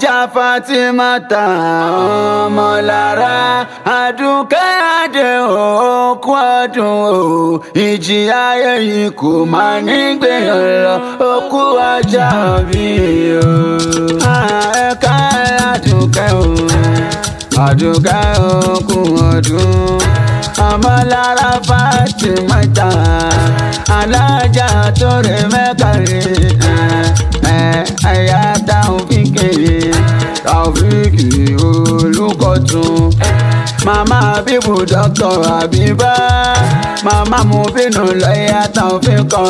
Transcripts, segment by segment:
Alájà Fatimata ọmọlára Àdùkẹ́ Adé òkú ọdún o, ìjì ayé yìí kò máa ní gbèyàn lọ, òkú ọjà bí o. Ẹ̀ka Àdùkẹ́ o, Àdùkẹ́ òkú ọdún, ọmọlára Fatimata alájà tó rẹ mẹ́kàrí ẹ̀yà Taofiki, Taofiki Olùkọ́tún, màmá bíbù dọ́kítọ̀ Àbíbá, màmá mú bínú lọ́yà Taofiki,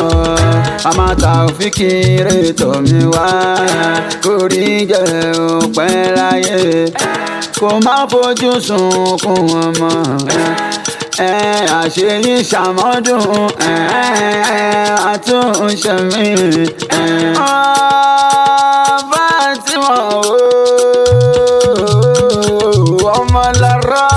màmá Taofiki rètò mi wá kórí jẹ́ òpẹ́ láyé, kó má fojú sunkún ọmọ àṣeyí ṣàmọ́dún àtúnṣe mi. Fatima ọmọlára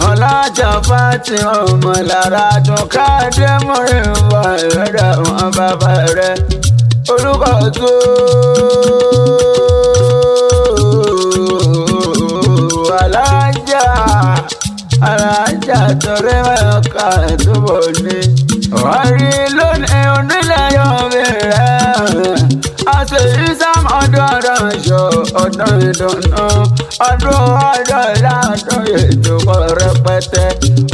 ọlájà Fatima ọmọlára dùn káàdé mọ́rin wà lọ́dọ̀ àwọn bàbá rẹ̀ orúkọ tó alájà alájà torí mẹ́ka túbọ̀ ní. Ọ̀rí lónìí onílẹ̀ yóò fi rẹ̀. Àṣeyí sáà ọdún ọdún ṣọ ọdún ìdùnnú ọdún ọdún ládùn ètò kọ rẹpẹtẹ.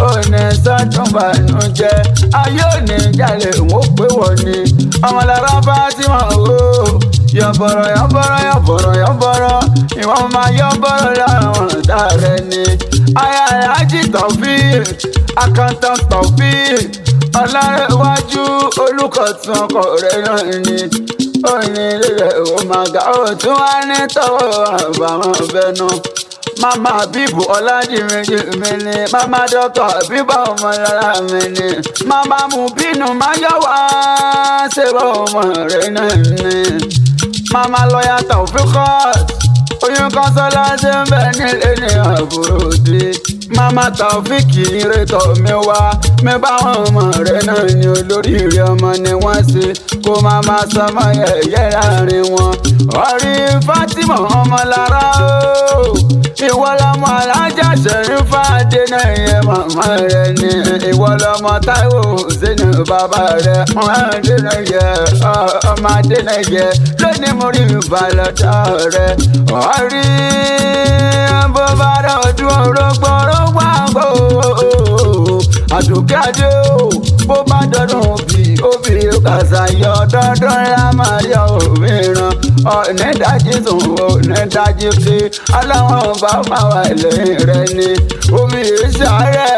Òní sọdún bànújẹ́ ayé òní jalè wọ́n pé wọ́n ní. Ọmọlára Fatima o, yọ̀bọ̀rọ̀ yọ̀bọ̀rọ̀ yọ̀bọ̀rọ̀ yọ̀bọ̀rọ̀ ìwọ̀n máa yọ̀bọ̀rọ̀ láwọn ọ̀tá rẹ̀ ni. Aya Alhaji Taofeek, Accountant Taofeek, Ọlárẹ̀wájú Olùkọ̀tún ọkọ rẹ̀ náà ni. Ó ní ilé rẹ̀ ó máa ga, ó tún wá ní tọwọ́ àbámọ̀ bẹnu. Mama Bíbù Ọládìmẹ́jì mi ni, Mama Dọ́kọ̀ Bíbá ọmọlára mi ni, Mama Mubinu Máyọ̀wá ṣèbọ̀ ọmọ rẹ̀ náà ni. Mama lọ́yà Taofikot, oyún kan sọ́lá ṣe ń bẹ nílé ní àbúrò dé. Mama Taofiki ìrètọ̀ mi wá, mi bá wọn ọmọ rẹ̀ náà ni olóríire ọmọ ni wọ́n ṣe, kó má má sọmọ yẹ̀yẹ́ láàrin wọn. Ọ̀rí Fatima ọmọlára o, ìwọ lọmọ alájà Ṣẹ̀rífà Adéná yẹn màmá rẹ̀ ni, ìwọ lọmọ Táíwò Hùsẹ́nì bàbá rẹ̀, ọmọ Adéná yẹ, ọmọ Adéná yẹ, lónìí mo rí ìbàlọ́dọ̀ rẹ̀. Ọ̀rí bó bá rẹ̀ ọdún orógbó orógbó àgbo Àdùkẹ́ Adé o, bó bá dọdún òbí òbí kàṣà yọ dọdún ńlá máa yọ òmíràn ọ̀nẹ́dájí sùn ọ̀nẹ́dájí pé aláwọ̀ bá máa wà lẹ́yìn rẹ ni omi ìṣàrẹ̀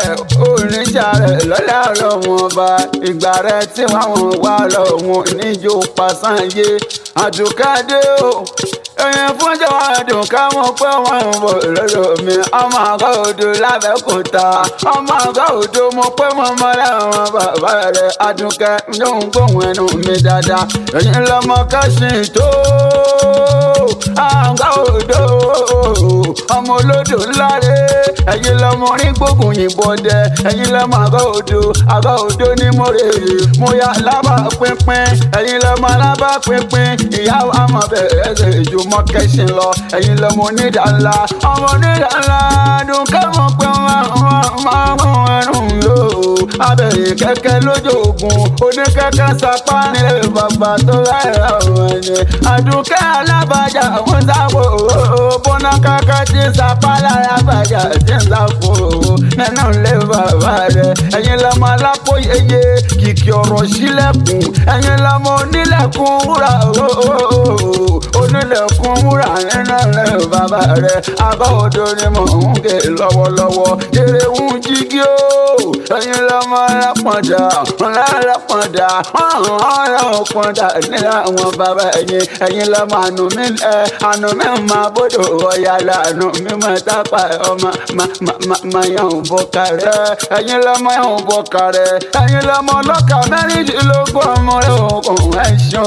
oníṣàrẹ̀ lọ́lá ọlọ́wọ́n ọba ìgbà rẹ tí wọ́n wà lọ́wọ́n níjó pàṣán yé Àdùkẹ́ Adé o. Ẹyin fún jọ̀wọ́ Àdùkẹ́ mọ̀ pé wọ́n ń bọ̀ lọ́dọ̀ mi. Ọmọ àgọ́ odò lábẹ́kúta. Ọmọ àgọ́ odò mo pé mo mọ láwọn bàbá rẹ̀. Àdùkẹ́ ló ń gbóhùn ẹnu mi dáadáa. Ẹ̀yin lọmọ kẹ́sìn tó. Àgọ́ odò ọmọ olódò ńlá rẹ̀. Ẹ̀yin lọmọ orin gbógun yìnbọn dẹ. Ẹ̀yin lọmọ àgọ́ odò. Àgọ́ odò ní mo rè é. Mo yà lábà pínpín. Ẹ̀yin lọmọ alábà pínpín. Ìyá wa mọ̀ bẹ̀rẹ̀ ṣe ju mọ́ kẹ́sìn lọ. Ẹ̀yin lọmọ onídà ńlá. Ọmọ onídà ńlá dùn kẹ́mọ̀ pé wọ́n máa ń ẹnu lò. Abẹ̀yìn kẹ́kẹ́ lójú ogun. Oníkẹ́kẹ́ sapá nílé bàbá tó láìra ọ̀rọ̀ ẹni. Àdùkẹ́ alábàjá ń sáwò. Bọ́nà kẹ́kẹ́ tí sapá lálábàjá tí ń sáfò. Nínú ilé bàbá rẹ̀. Ẹ̀yin lọmọ alápò yeye. Kìkì ọ̀rọ̀ sílẹ̀kùn. Ẹ̀yin lọmọ onílẹ̀kùn wúrà. Onílẹ̀kùn wúrà nínú ilé bàbá rẹ̀. Àgọ́ odò ni mò ń gé lọ́wọ́lọ́wọ́. Eré ń jígí o. Ẹ̀yin lọmọ alápọ̀dà. Alápọ̀dà. Alápọ̀dà nílẹ̀ àwọn bàbá ẹ̀yin. Ẹ̀yin lọmọ àánú mi ẹ̀. Àánú mi máa bọ́dọ̀ ọ̀yà lànà mi máa tápà ọmọ máa yàn bọ̀ kàrẹ́. Ẹ̀yin lọmọ yàn bọ̀ kàrẹ́. Ẹ̀yin lọmọ ọlọ́kà mẹ́rìndínlógún ọmọ rẹ̀ òkun ẹ̀ṣọ́.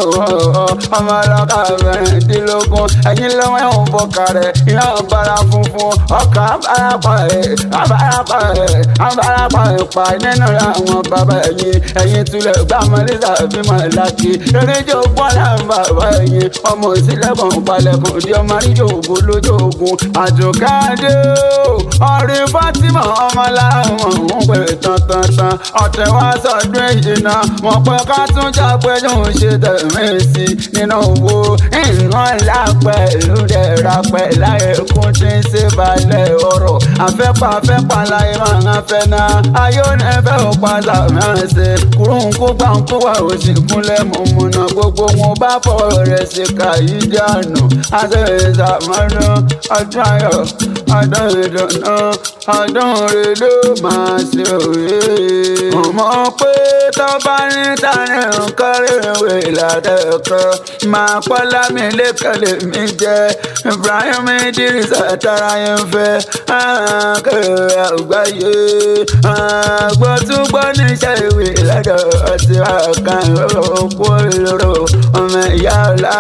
Ọmọ ọlọ́kà mẹ́rìndínlógún. mẹ́rìndínlógún. Ẹ̀yin lọ́wọ́ ẹ̀hún bọ̀kà rẹ̀ ìyá ọ̀bára funfun ọkà àbárapà ẹ̀ àbárapà ẹ̀ àbárapà ẹ̀ pa nínú àwọn bàbá ẹ̀yin. Ẹ̀yin tulẹ̀ gbàmọ́lẹ́sà bímọ láti eréjọ gbọ́dọ̀ bàbá ẹ̀yin ọmọ ìsílẹ̀kùn palẹ̀kùn di ọmọ àríjọ ògùn lójú ogun àdùnkádé ọ̀rẹ́ Fatima ọmọláwọn ń pè tán-tán-tán ọ̀tẹ̀ wá sọdún èyí náà wọ́n pẹ́ ká tún jápẹ́ yóò ṣe tẹ̀mí sí nínú owó ìran ńlá pẹ̀lú dẹ̀ra pẹ̀lú ẹ̀kún tí ń ṣe balẹ̀ ọ̀rọ̀ àfẹ́pà àfẹ́pà láyé máa ń fẹ́ náà ayé ò ní fẹ́ ò padà mẹ́rin ṣe kúrúnkú gbàǹkú wà ó sì kúnlẹ̀ mọ̀mọ́nà gbogbo wọn bá fọwọ́ rẹ̀ ṣe kàyí dànù àṣẹ ìṣàmọ́nà ọdún ayọ̀ ọdún ìdùnnú ọdún rẹ̀ ló máa ṣe òye. Mo mọ̀ pé tó bá ní tani nǹkan rèwé látẹ̀kọ́ máa pọ́ lámì lẹ́kọ̀ọ́ lèmi jẹ́ Ibrahim Idris àtàrà yẹn fẹ́ kéré àgbáyé àgbọ̀túngbọ́ níṣẹ́ ìwé lọ́dọ̀ ọtí ọ̀kan òkú olóró ọmọ ìyá ọ̀la.